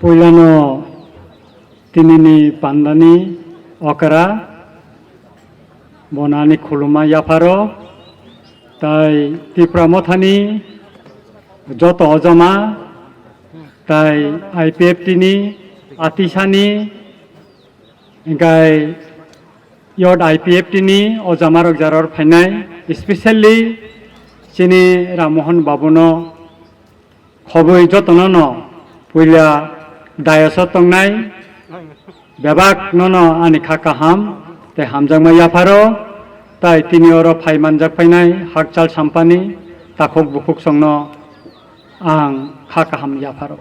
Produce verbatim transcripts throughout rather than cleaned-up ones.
Puilano tinini pandani okra, bono ani khuluma yapharo, tai Tipra Mothani joto ojama, tai I P F T ni atisani, hingkai yot I P F T ni ojamarok jaror phainai, specially chini Ram Mohan Babuno khobwi jotono no puila dayas o tongnai bebak nono ani kha kaham tei hamjakma yapharo, tai tini oro phai manjak phainai hakchal sampani takhuk bukhuk songno ang kha kaham yapharo.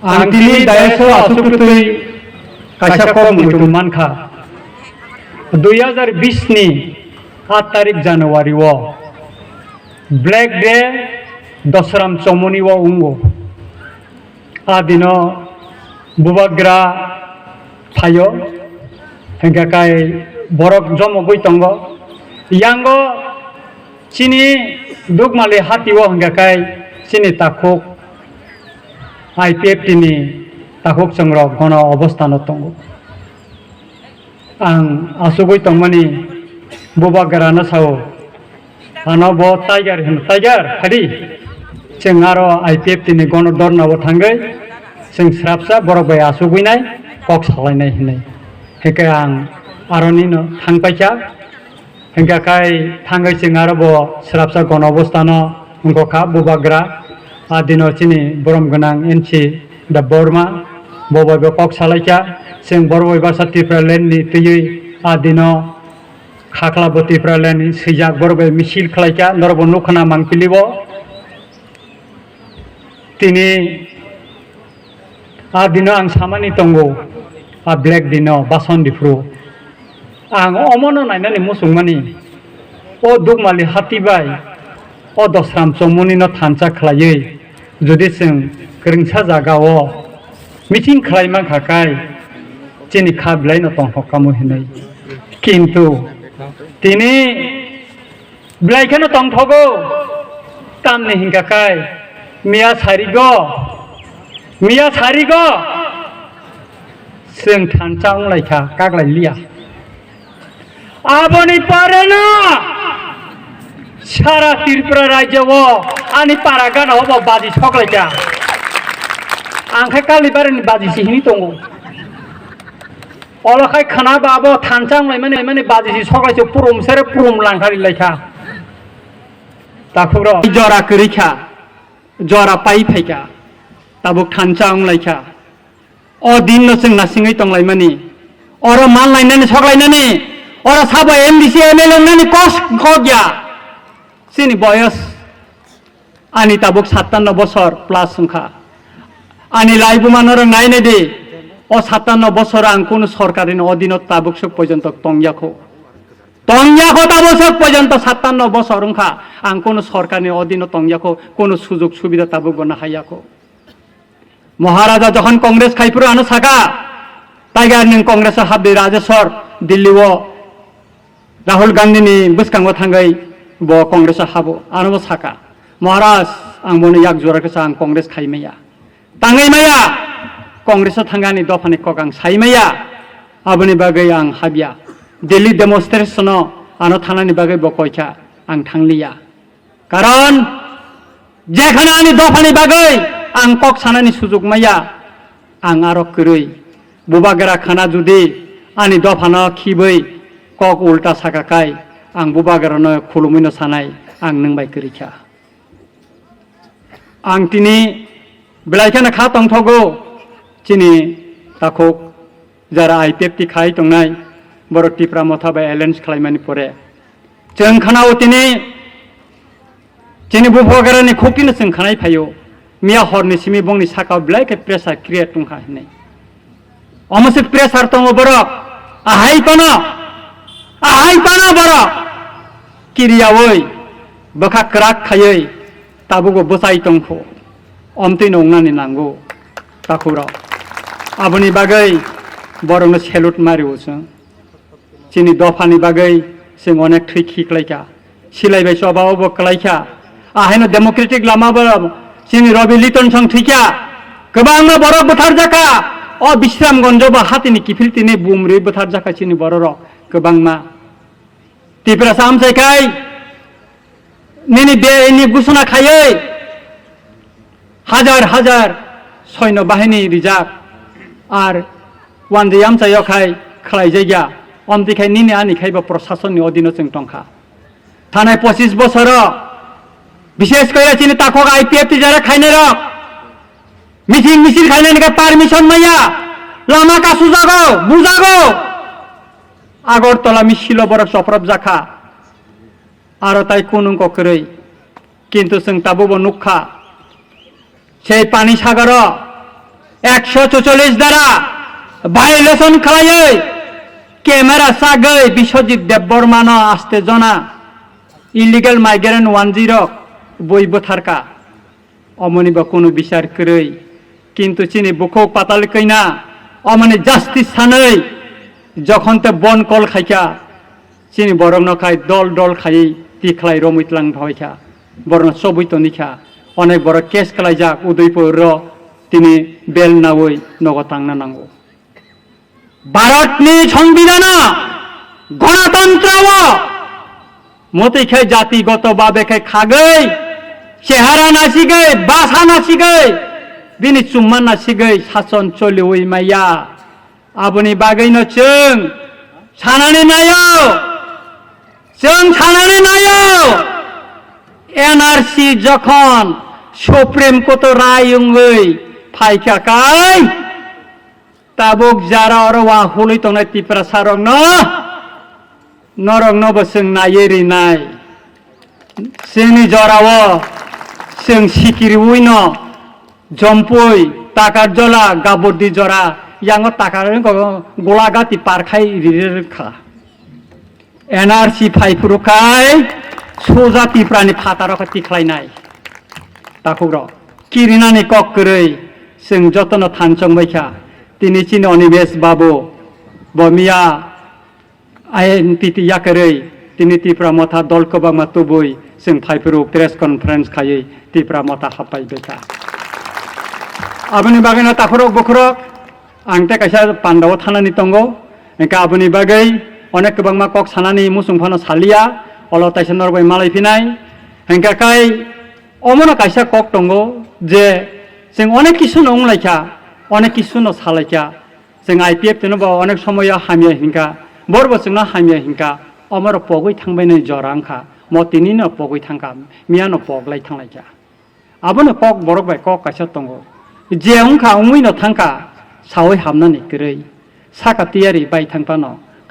Ang tini dayas o aswk kwtwi kaisa kok muitu mankha. Dui hazar bis ni aat tarik January o Black Day Dosram Chomoni o wngo. A dino bubagra phaio, hingkha kai borok jomogwi tongo. Yango chini Dukmali hati o hingkha kai chini takhuk I P F T ni takhuk chwngrok gono obostano tongo. Ang asugwi tongmani bubagrano sao, ano bo tiger hino, tiger, phadi. Chwng aro I P F T ni gono dorna o thangwi chwng srapsa borok bai asugwi nai kok salainai hinwi. Hingkhe ang aroni no thang paikha. Hingkha kai thangwi chwng aro bo srapsa gono obostano wngkha bubagra. A dino chini borom gwnang N C Debbarma, bo bai bo kok salaikha. Chwng borok bai baksa Tipraland ni twiwi a dino khakla bo Tipraland ni swijak borok bai misil khlaikha, norok bo nukha na mangpili bo. Tini a dino ang samani tongo, a black dino bason diphuru. Ang omono nainani muchungmani, o Dukmali hati bai, o Dosram Chomoni no thansa khlaiwi, jodi chwng kwrwngsa jaga o meeting khlai mankha kai, chini kha belai no tongthok kamo hinwi. Kintu tini belai kheno tongthogo, tamni hingkha kai miya sarigo, miya sarigo chwng thansa wnglaikha, kaklai liya. Aboni pore no sara Tripura rajyo o ani para gana o bo baji soklaikha. Ang khe Kalibari ni baji si hini tongo. Olo khai khana ba abo thansa wnglaimani, mani baji si soklaisa, purum sere purum langkhari laikha. Takhuk rok jora kwrwi kha, jora pai phaikha, tabuk thansa wnglaikha. O din no chwng nasingwi tonglaimani, oro man lainani, sok lainani, oro sabo M D C, M L A wngnani kos kok ya. Chini boyos ani tabuk sattanno bosor plus wngkha. Ani laibuma norok nai nai di. O sattanno bosor ang kunu sorkarini odino tabuk swk pojonto tong yakho. Tong yakho tabuk swk pojonto sattanno bosor wngkha. Ang kunu sorkarni odino tong yakho. Kunu sujug subida tabuk bo nahai yakho. Maharaja jokhon Congress khai phuru ano saka, "Tiger nwng Congress o habdi Rajeshwar Delhi o Rahul Gandhi ni bwskango thangwi bo Congress o habo," ano bo saka, "Maharaj, ang bono yak jora kisa ang Congress khai maya, tangwi maya, Congress o thangani dophani kok ang sai maya, aboni bagwi ang habya. Delhi demonstration o ano thanani bagwi bo koikha, ang thangliya." Karon jekhano ani dophani bagwi ang kok sanani sujug maya, ang aro kwrwi. Bubagra khana judi ani dophano khibwi kok ulta saka kai, ang bubagrano khulumwino sanai, ang nwng bai kwrwi kha. Ang tini belai kheno kha tongthogo, chini takhuk jara I P F T khai tongnai, borok Tipra Motha bai alliance khlaimani pore. Chwng khanao tini, chini bubagrani khukti no chwng khanai phaio. Miya horni simi bongni sakao belai khe pressure create tongkha hinwi. Omo se pressure tongo borok. Ahai phano, ahai phano borok kiriyaui bwkha kwrak khaiwi tabugo bwchai tongkho. Omtwi no wngnani nango takhukrok. Aboni bagwi borokno salute mario chwng. Chini dophani bagwi chwng onek thwi khi klaikha. Silai bai choba obo klaikha. Ahaino democratic lama bo chini Robi Liton song thwikha. Kwbangma borok bwtharjakha, o Bisramganjo ba hatini kiphil tini bumrwi bwtharjakha chini bororok kwbangma. Tiprasa amchai khai nini bini gusuna khaiwi hajar hajar soino bahini rijak, ar wanjwi amchaio khai khlaijakya, omtwi khai nini ani khai bo prosasonni odino chwng tongkha. Thanai pochis bosoro, bishes kore chini takhok I P F T jara khainai rok, meeting misil khainai ni permission maya, lama kasu jago, bujago. Agartala misilo borok choprop jakha, aro tai kunung kok kwrwi. Kintu chwng tabukbo nukha, sei Pani Sagaro ekso chocholish dara violation khlaiwi camera chagwi Biswajit Debbarmano aste jona illegal migrant wanjwi rok bui bwtharka. Omoni bo kunu bichar kwrwi, kintu chini bukhuk patal kwina omoni justice sanwi jokhon te bon call khaikha, chini borokno khai dol dol khaiwi tikhlai romwi tlang phaikha, borokno chobwi tonikha, onek borok case khlaijak Udaipur ro tini bel nawi nogo tangna nango. Bharatni Songbidhano, Ganatantro o, motwi khai jatigoto babe khai khagwi, chehara nasigwi, basa nasigwi, bini chumma nasigwi sason choliwi maya. Aboni bagwino chwng sanani naio, chwng sanani naio, N R C jokhon Supreme Court o rai wngwi phaikha kai, tabuk jara oro wa hului tongnai Tiprasa rokno, norokno bo chwng naiwi rinai. Chini jorao chwng sikiriwi no Jompui, Takarjola, Gabordi jora, yango Takar wngkha, Golagati par khai ririkha. N R C phai phuru khai soja Tiprani phataro khe tikhlainai. Takhukrok, kirinani kok kwrwi chwng jotono thanchong baikha. Tini chini Onibesh babu, bo miya I N P T yakarwi tini Tipra Motha dol kwbangma tubui chwng phaiphuru press conference khaiwi Tipra Motha happai baikha. Aboni bagwino takhurok bukhurok ang tei kaisa pandao thanani tongo, hwnkhe aboni bagwi onek kwbangma kok sanani muchung phano saliya, olo taisa norok bai malai phinai, hwnkhe kai omono kaisa kok tongo je chwng onek kisu no wnglaikha, onek kisu no salaikha, Chwng I P F T no bo onek somoyo hamya hinkha, borbo chwngno hamya hinkha, omoro pogwi thangbainai jora wngkha, mo tinino pogwi thangkha, miyano poglai thanglaikha. Abono kok borok bai kok kaisa tongo, je wngkha wngwino thangkha, sawi hamnani kwrwi, saka tiyari bai thangphano,